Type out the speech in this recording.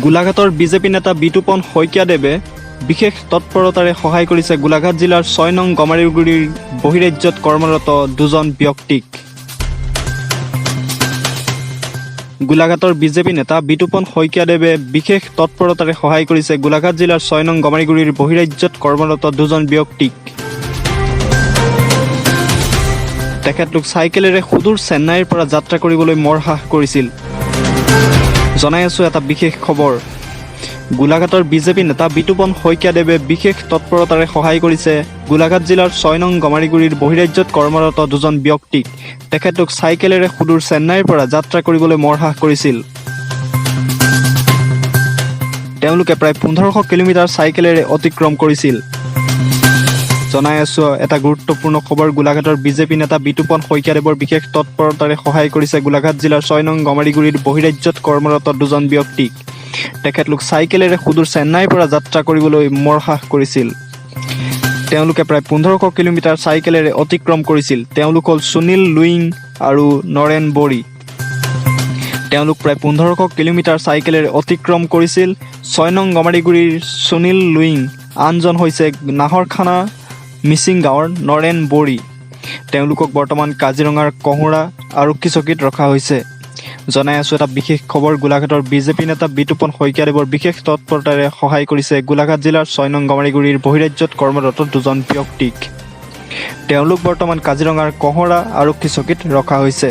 গোলাঘাটৰ বিজেপি নেতা বিতুপন শইকীয়াদেৱে বিশেষ তৎপৰতাৰে সহায় কৰিছে গোলাঘাট জিলাৰ 6 নং গমাৰিগুৰিৰ বহিৰাজ্যত কৰ্মৰত দুজন ব্যক্তিক। গোলাঘাটৰ বিজেপি নেতা বিতুপন শইকীয়াদেৱে বিশেষ তৎপৰতাৰে সহায় কৰিছে গোলাঘাট জিলাৰ 6 নং গমাৰিগুৰিৰ বহিৰাজ্যত কৰ্মৰত দুজন ব্যক্তিক। তেখেতলোক চাইকেলেৰে সুদূৰ চেন্নাইৰ পৰা যাত্ৰা কৰিবলৈ মৰসাহ কৰিছিল। জনাই আছো এটা বিশেষ খবৰ। গোলাঘাটৰ বিজেপি নেতা বিতুপন শইকীয়াদেৱে বিশেষ তৎপৰতাৰে সহায় কৰিছে গোলাঘাট জিলাৰ 6 নং গমাৰিগুৰিৰ বহিৰাজ্যত কৰ্মৰত দুজন ব্যক্তিক। তেখেতলোক চাইকেলেৰে সুদূৰ চেন্নাইৰ পৰা যাত্ৰা কৰিবলৈ মৰসাহ কৰিছিল। তেওঁলোকে প্ৰায় 1500 কিলোমিটাৰ চাইকেলেৰে অতিক্ৰম কৰিছিল। জনাই আছো এটা গুৰুত্বপূৰ্ণ খবৰ। গোলাঘাটৰ বিজেপি নেতা বিতুপন শইকীয়াদেৱৰ বিশেষ তৎপৰতাৰে সহায় কৰিছে গোলাঘাট জিলাৰ 6 নং গমাৰিগুৰিৰ বহিৰাজ্যত কৰ্মৰত দুজন ব্যক্তিক। তেখেতলোক চাইকেলেৰে সুদূৰ চেন্নাইৰ পৰা যাত্ৰা কৰিবলৈ মৰসাহ কৰিছিল। তেওঁলোকে প্ৰায় 1500 কিলোমিটাৰ চাইকেলেৰে অতিক্ৰম কৰিছিল। তেওঁলোক হ'ল সুনীল লুইং আৰু নৰেন বৰি। তেওঁলোক প্ৰায় 1500 কিলোমিটাৰ চাইকেলেৰে অতিক্ৰম কৰিছিল। 6 নং গমাৰিগুৰিৰ সুনীল লুইং, আনজন হৈছে নাহৰখানা মিচিং গাঁৱৰ নৰেন বৰি। তেওঁলোকক বৰ্তমান কাজিৰঙাৰ কঁহৰা আৰক্ষী চকীত ৰখা হৈছে। জনাই আছো এটা বিশেষ খবৰ। গোলাঘাটৰ বিজেপি নেতা বিতুপন শইকীয়াদেৱৰ বিশেষ তৎপৰতাৰে সহায় কৰিছে গোলাঘাট জিলাৰ 6 নং গমাৰিগুৰিৰ বহিৰাজ্যত কৰ্মৰত দুজন ব্যক্তিক। তেওঁলোক বৰ্তমান কাজিৰঙাৰ কঁহৰা আৰক্ষী চকীত ৰখা হৈছে।